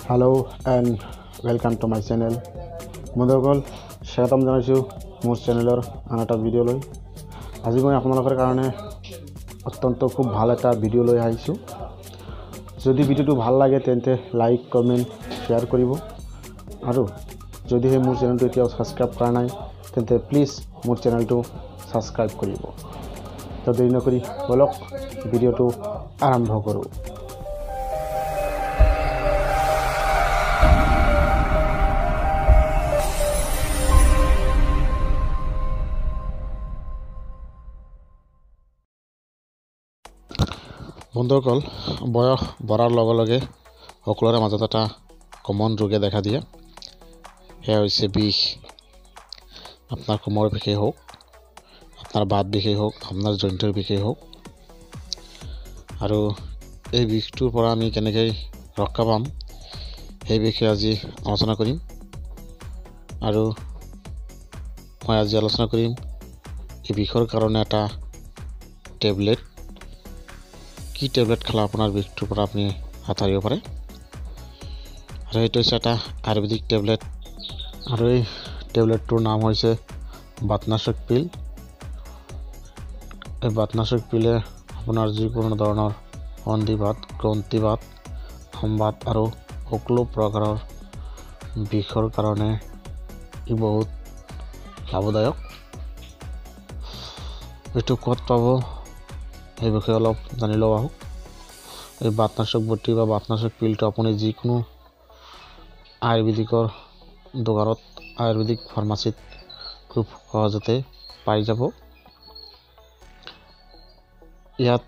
Hello and welcome to my channel. বন্ধুসকল, স্বাগতম জনাইছোঁ মোৰ চেনেলৰ আন এটা ভিডিঅ'লৈ। আজি মই আপোনালোকৰ কাৰণে অত্যন্ত খুব ভাল এটা ভিডিঅ' লৈ আহিছোঁ। যদি ভিডিঅ'টো ভাল লাগে তেন্তে লাইক, কমেণ্ট, শ্বেয়াৰ কৰিব আৰু যদিহে মোৰ চেনেলটো এতিয়াও ছাবস্ক্ৰাইব কৰা নাই তেন্তে প্লিজ মোৰ চেনেলটো ছাবস্ক্ৰাইব কৰিব। তো দেৰি নকৰি ব'লক ভিডিঅ'টো আৰম্ভ কৰোঁ। বন্ধুসকল, বয়স বঢ়াৰ লগে লগে সকলোৰে মাজত এটা কমন ৰোগে দেখা দিয়ে, সেয়া হৈছে বিষ। আপোনাৰ কোমৰ বিষেই হওক, আপোনাৰ বাত বিষেই হওক, আপোনাৰ জইণ্টৰ বিষেই হওক, আৰু এই বিষটোৰ পৰা আমি কেনেকৈ ৰক্ষা পাম সেই বিষয়ে আজি আলোচনা কৰিম। আৰু মই আজি আলোচনা কৰিম এই বিষৰ কাৰণে এটা টেবলেট, কি টেবলেট খালে আপোনাৰ বিষটোৰ পৰা আপুনি হাত সাৰিব পাৰে। আৰু সেইটো হৈছে এটা আয়ুৰ্বেদিক টেবলেট, আৰু এই টেবলেটটোৰ নাম হৈছে বাতনাশক পিল। এই বাতনাশক পিলে আপোনাৰ যিকোনো ধৰণৰ সন্ধিবাত, গ্ৰন্থিবাত, আমবাত আৰু সকলো প্ৰকাৰৰ বিষৰ কাৰণে ই বহুত লাভদায়ক। এইটো ক'ত পাব সেই বিষয়ে অলপ জানি লওঁ আহক। এই বাতনাশক বটি বা বাতনাশক পিলটো আপুনি যিকোনো আয়ুৰ্বেদিকৰ দোকানত, আয়ুৰ্বেদিক ফাৰ্মাচীত খুব সহজতে পাই যাব। ইয়াত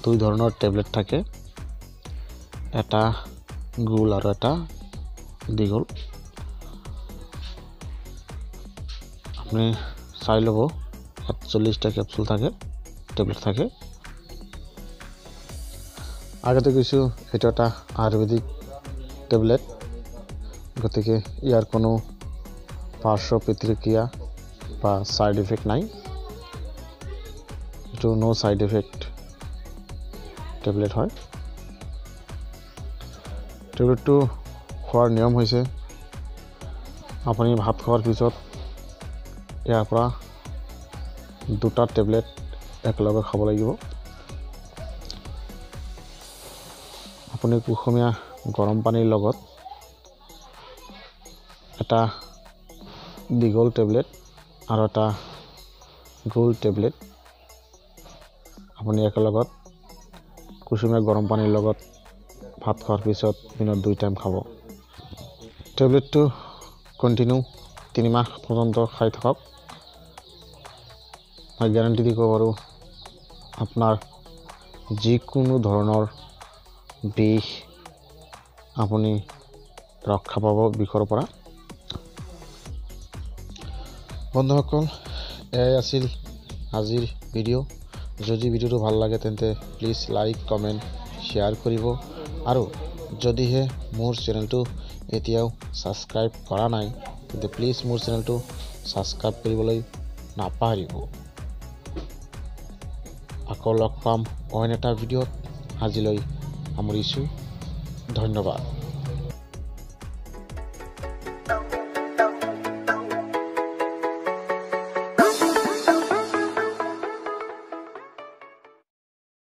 দুই ধৰণৰ টেবলেট থাকে, এটা গোল আৰু এটা দীঘল। আপুনি চাই ল'ব, ইয়াত 40টা কেপচুল থাকে, টেবলেট থাকে। আগতে কৈছোঁ এইটো এটা আয়ুৰ্বেদিক টেবলেট, গতিকে ইয়াৰ কোনো পাৰ্শ্ব প্ৰতিক্ৰিয়া বা ছাইড ইফেক্ট নাই। এইটো ন' ছাইড ইফেক্ট টেবলেট হয়। টেবলেটটো খোৱাৰ নিয়ম হৈছে, আপুনি ভাত খোৱাৰ পিছত ইয়াৰ পৰা দুটা টেবলেট একেলগে খাব লাগিব। আপুনি কুহুমীয়া গৰম পানীৰ লগত এটা দীঘল টেবলেট আৰু এটা গোল টেবলেট আপুনি একেলগত কুহুমীয়া গৰম পানীৰ লগত ভাত খোৱাৰ পিছত দিনত 2 টাইম খাব। টেবলেটটো কণ্টিনিউ 3 মাহ পৰ্যন্ত খাই থাকক। মই গেৰাণ্টি দি ক'ব পাৰোঁ, আপোনাৰ যিকোনো ধৰণৰ বিষ আপুনি ৰক্ষা পাব বিষৰ পৰা। বন্ধুসকল, এয়াই আছিল আজিৰ ভিডিঅ'। যদি ভিডিঅ'টো ভাল লাগে তেন্তে প্লিজ লাইক, কমেণ্ট, শ্বেয়াৰ কৰিব আৰু যদিহে মোৰ চেনেলটো এতিয়াও ছাবস্ক্ৰাইব কৰা নাই তেন্তে প্লিজ মোৰ চেনেলটো ছাবস্ক্ৰাইব কৰিবলৈ নাপাহৰিব। আকৌ লগ পাম অইন এটা ভিডিঅ'ত। আজিলৈ সামৰিছোঁ, ধন্যবাদ।